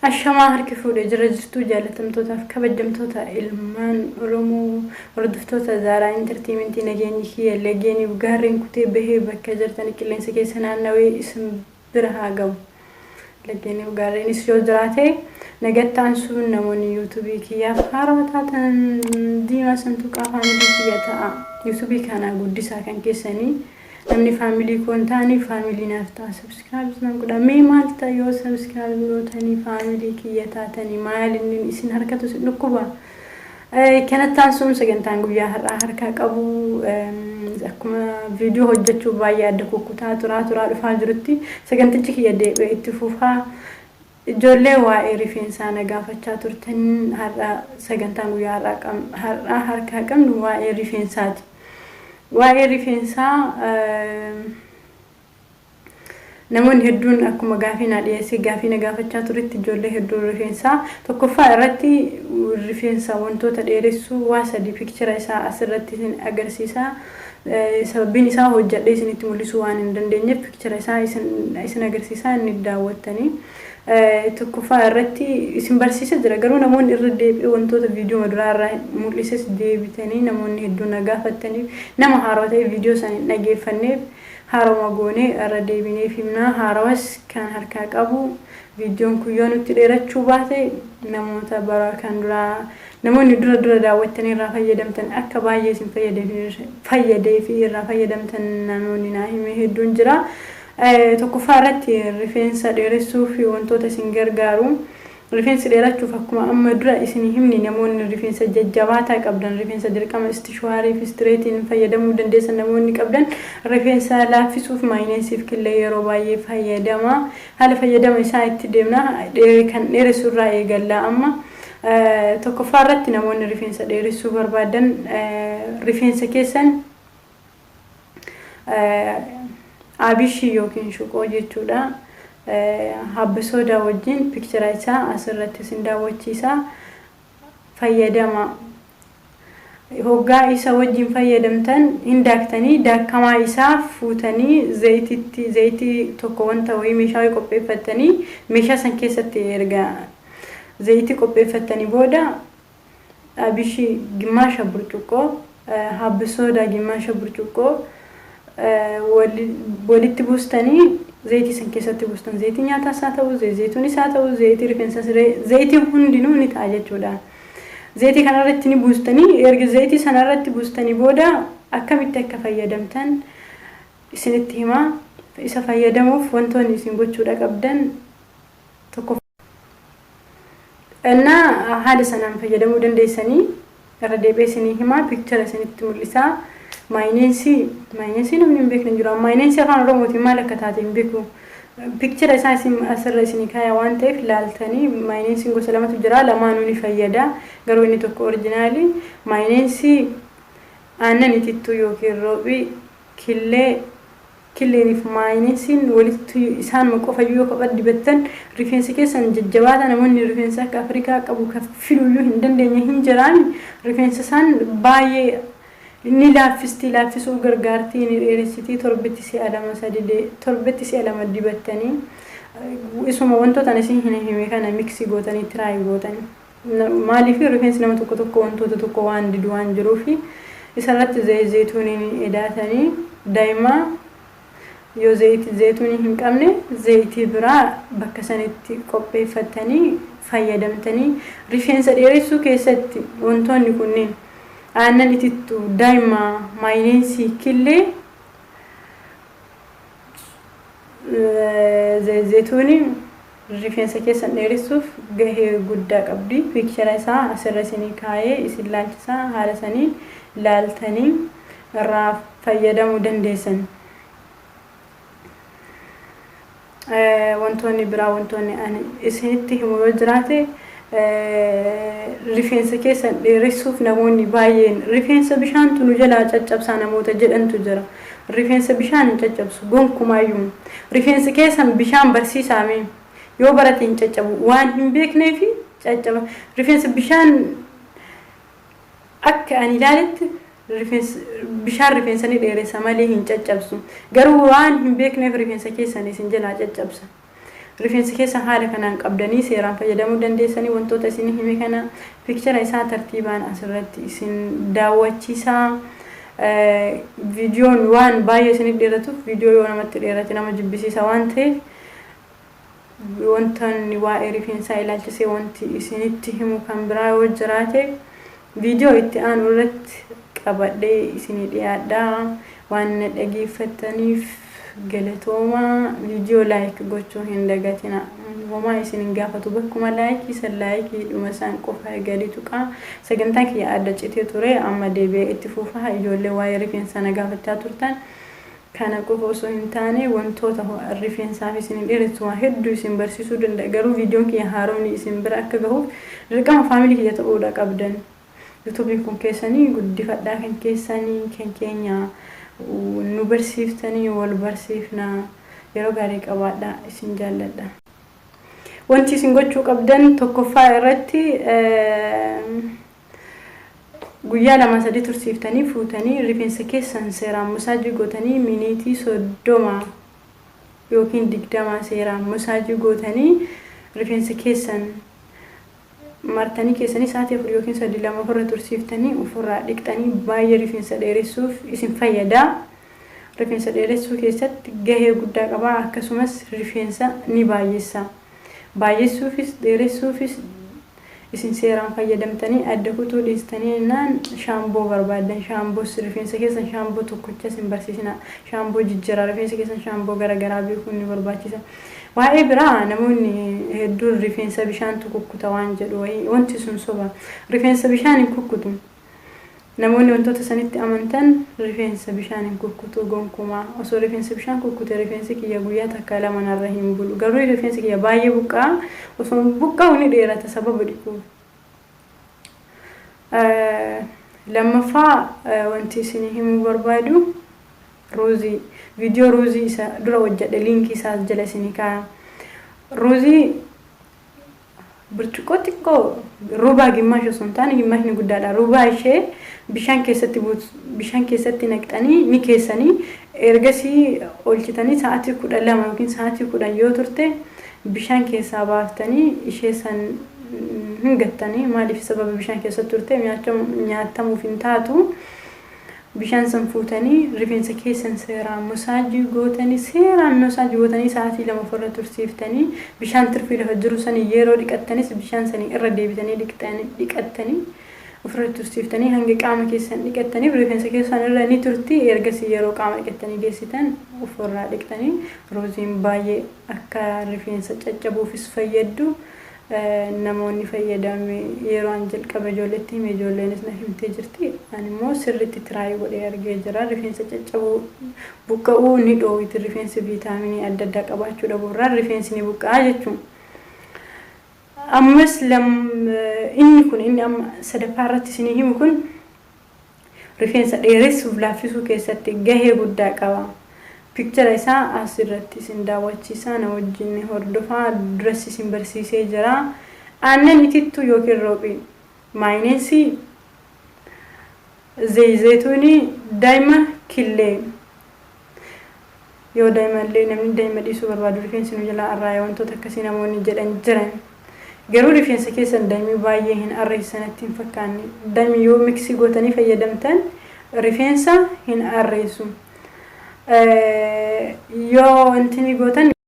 Ashamaa, harki fuudhee jira jirtuu jaalatamtootaaf kabajamtoota ilmaan Oromoo, hordoftoota Zaaraa Entertainmentii, nageenyi kiyya lageeniif gaarreen kutee bahee bakka jirtan qilleensa keessa naannawee isin bira haa ga'u. Lageeniif gaarreenis yoo jiraate nagattaan sun namoonni YouTubeii kiyyaaf haarawaa taatan diimaa santuqaa family kiyya ta'a. YouTubeii kana guddisaa kan keessanii. Namni family koo hin taane family naaf ta'a. Subscribe naan godha. Mee maal ta'a yoo subscribe gootanii family kiyya taatanii? Maal inni isin harkatu isin dhukkuba? Kanattaan sun sagantaan guyyaa har'aa harkaa qabu akkuma viidiyoo hojjechuu baay'ee adda kukkutaa turaa turaa dhufaa jirutti sagantichi kiyya deebi'ee itti fufaa. Ijoollee waa'ee rifeensaa na gaafachaa turtan, har'a sagantaan guyyaa har'aa harkaa qabnu waa'ee rifeensaati. Waa'ee rifeensaa namoonni hedduun akkuma gaafii na dhiyeessee gaafii na gaafachaa turetti, ijoollee hedduun rifeensaa tokkoffaa irratti rifeensa wantoota dheeressuu waa sadi picture isaa asirratti isin agarsiisa. Sababbiin isaa hojjedhee isinitti mul'isuu waan hin dandeenyeef picture isaa isin agarsiisaa, inni daawwattanii. Tokkoffaa irratti isin barsiisa jira, garuu namoonni irra deebi'ee wantoota viidiyoo duraa irraa mul'ises deebitanii namoonni hedduun na gaafattaniif, nama haarawaa ta'e viidiyoo sana hin dhageeffanneef haaroma goonee irra deebinee himnaa. Haarawas kan harkaa qabu, viidiyoon kun yoo nutti dheerachuu baate, namoota bara kan duraa namoonni dura dura daawwattanii irraa fayyadamtan akka baay'ee isin fayyadee fi irraa fayyadamtan namoonni naa hime hedduun jira. Tokkoffaa irratti rifeensa dheeressuu fi wantoota isin gargaaru. Rifeensi dheerachuuf akkuma amma dura isin himni, namoonni rifeensa jajjabaataa qabdan, rifeensa dirqama istishuwaarii fi straightiin fayyadamuu dandeessan namoonni qabdan, rifeensa laaffisuuf maayineensiif killee yeroo baay'ee fayyadama. Haala fayyadama isaa itti deemna, kan dheeressu irraa eegalla amma. Tokkoffaa irratti namoonni rifeensa dheeressuu barbaadan rifeensa keessan abishii yookiin shuqoo jechuudha. Habba soodaa wajjin picture isaa asirratti isin daawwachiisa. Fayyadama. Hoggaa isa wajjin fayyadamtan hin daaktanii, daakamaa isaa fuutanii zayititti, zayitii tokko wanta wayii meeshaa wayii qopheeffattanii, meeshaa san keessatti erga zayitii qopheeffattanii booda abishii gimmaasha burcuqqoo, habba soodaa gimmaasha burcuqqoo walitti buustanii zayitii san keessatti buustan. Zayitii nyaataas haa ta'u, zayituunis haa ta'u, zayitii rifeensaas, zayitiin hundinuu ni ta'a jechuudha. Zayitii kanarratti ni buustanii, erga zayitii sanarratti buustanii booda akkamitti akka fayyadamtan isinitti himaa. Isa fayyadamuuf wantoonni isin gochuudha qabdan tokko innaa haala sanaan fayyadamuu dandeessanii irra deebi'ee isinii himaa, picture isinitti mul'isaa. Maayineensii, maayineensii namni hin beekne hin jiru. Maayineensii afaan Oromootiin maal akka taate hin beeku. Picture isaa isin asirra isinii kaaya waan ta'eef laaltanii. Maayineensiin gosa lamatu jira, lamaanuu ni fayyada, garuu inni tokko originalii. Maayineensii, aannan itittuu yookiin roobii, killee. Killeeniif maayineensiin walitti isaanuma qofayyuu yoo kopha dibattan rifeensi keessan jajjabaata. Namoonni rifeensa akka Afrikaa qabu kan filuyyuu hin dandeenye hin jiraan, rifeensa isaan baay'ee ni laaffisti, laaffisuuf gargaartii, ni dheeressitii. Torbetti si'a lama sadi, torbetti si'a lama dibattanii isuma wantoota ani isin hin hime kana mix gootanii try gootanii. Maaliif rifeensi nama tokko tokko wantoota tokko waan didu waan jiruufi isarratti zayituuniin edaatanii daa'imaa, yoo zayituunii hin qabne zayitii biraa bakka sanitti qopheeffattanii fayyadamtanii, rifeensa dheeressuu keessatti wantoonni kunneen aannan itittuu, daa'imaa, maayineensii, killee, zayituunii rifeensa keessan dheeressuuf gahee guddaa qabdi. Picture isaa asirra isinii kaayee isin laalchisaa, haala saniin laaltanii irraa fayyadamuu dandeessan. Wantoonni biraa wantoonni ani isinitti himu yoo jiraate, rifeensa keessan dheeressuuf namoonni baay'een rifeensa bishaantu nu jalaa caccabsaa namoota jedhantu jira. Rifeensa bishaan hin caccabsu gonkumaayyuu. Rifeensi keessan bishaan barsiisaame yoo barate hin caccabu, waan hin beekneefi caccaba. Rifeensa bishaan akka ani ilaaletti bishaan rifeensa ni dheeressa malee hin caccabsu. Garuu waan hin beekneef rifeensa keessan isin jalaa caccabsa. Rifeensa keessan haala kanaan qabdanii seeraan fayyadamuu dandeessanii. Wantoota isin hime kana picture isaa tartiibaan asirratti isin daawwachiisaa. Viidiyoon waan baay'ee isinitti dheeratuuf, viidiyoo yoo namatti dheerate nama jibbisiisa waan ta'eef, wanta inni waa'ee rifeensaa ilaalchisee wanti isinitti himu kan biraa yoo jiraate viidiyoo itti aanu irratti qabadhee isinii dhiyaadha. Waan na dhageeffattaniif galatoomaa. Viidiyoo like gochuu hin dagatina. Homaa isin hin gaafatu, bakkuma like san like dhuma isaan qofa gadi tuqaa. Sagantaan kiyya adda citee ture, amma deebi'ee itti fufaa. Ijoollee waa'ee rifeensaa na gaafachaa turtan, kana qofa osoo hin taane wantoota rifeensaaf isin hin dheeressu waa hedduu isin barsiisuu danda'a. Garuu viidiyoon kiyya haaromni isin bira akka gahuuf dirqama family kiyya ta'uudha qabdan. YouTubeiin kun keessanii, guddifadhaa. Kan keessanii, kan keenya, nu barsiiftanii wal barsiifnaa. Yeroo gaarii qabaadhaa, isin jaalladha. Wanti isin gochuu qabdan tokkoffaa irratti guyyaa 2-3 tursiiftanii fuutanii rifeensa keessan seeraan massage gootanii, miniitii 30 yookiin 20 seeraan massage gootanii, rifeensa keessan martanii keessanii sa'aatii 4 yookiin 3 2 ofirra tursiiftanii ofirraa dhiqxanii baay'ee rifeensa dheeressuuf isin fayyada. Rifeensa dheeressuu keessatti gahee guddaa qaba, akkasumas rifeensa ni baay'essa. Baay'essuufis dheeressuufis isin seeraan fayyadamtanii adda kutuu dhiistanii naan shaamboo barbaadan, shaamboos rifeensa keessan shaamboo tokkocha isin barsiisina, shaamboo jijjiiraa, rifeensa keessan shaamboo garaagaraa beekuun ni barbaachisa. Waa'ee biraa namoonni hedduun rifeensa bishaantu kukkuta waan jedhu wayii, wanti sun soba. Rifeensa bishaan hin kukkutu. Namoonni wantoota sanitti amantan, rifeensa bishaan hin kukkutu gonkumaa. Osoo rifeensa bishaan kukkute rifeensi kiyya guyyaa takka lama narra hin bulu. Garuu rifeensi kiyya baay'ee buqqa'a. Osoo buqqa'u ni dheerata sababa dhiquuf. Lammaffaa wanti isin himuu barbaadu ruuzii. Viidiyoo ruuzii isa dura hojjedhe linkii isaa jala isinii kaa'a. Ruuzii burcuqqoo xiqqoo, rubaa gimaash osoo hin taane, gimaashni guddaadha. Rubaa ishee bishaan keessatti bishaan keessatti naqxanii ni keessanii, ergasii oolchitanii sa'aatii 12 yookiin sa'aatii 10 yoo turte bishaan keessaa baaftanii ishee san hin gattanii. Maaliif? Sababa bishaan keessa turte nyaatamuuf hin taatu. Bishaan san fuutanii rifeensa keessan seeraan massage gootanii, seeraan massage gootanii, sa'aatii 2 ofirra tursiiftanii, bishaan tirfii lafa jiru sanii yeroo dhiqattanis bishaan sanii irra deebitanii dhiqattanii ofirra tursiiftanii hanga qaama keessan dhiqattaniif rifeensa keessan irra ni turti. Ergasii yeroo qaama dhiqattanii geessitan ofirraa dhiqxanii. Ruuziin baay'ee akka rifeensa caccabuufis fayyaddu namoonni fayyadame yeroo an jalqaba ijoolleetti hime, ijoolleenis na himtee jirti. Ani immoo sirriitti try godhee argee jira. Rifeensa caccabuu, buqqa'uu ni dhoowwiti. Rifeensi viitaaminii adda addaa qabaachuu dhabuurraa rifeensi ni buqqa'a jechuudha. Ammas inni kun, inni amma sadaffaa irratti isinii himu kun, rifeensa dheeressuuf laaffisuu keessatti gahee guddaa qaba. Picture isaa asirratti isin daawwachiisaa, na wajjin hordofaa, duras isin barsiisee jira. Aannan itittuu yookiin roophii, maayinoneesii, zeetuunii, daa'ima killee. Yoo daa'imallee namni daa'ima dhiisuu barbaadu, rifeensi nu jalaa arraaya wantoota akkasii namoonni jedhan jiran. Garuu rifeensa keessan daa'imni baay'ee hin arreessanatti hin fakkaanne. Daa'imni yoo mix gootanii fayyadamtan rifeensa hin arreessu. Yoo wanti ni gootan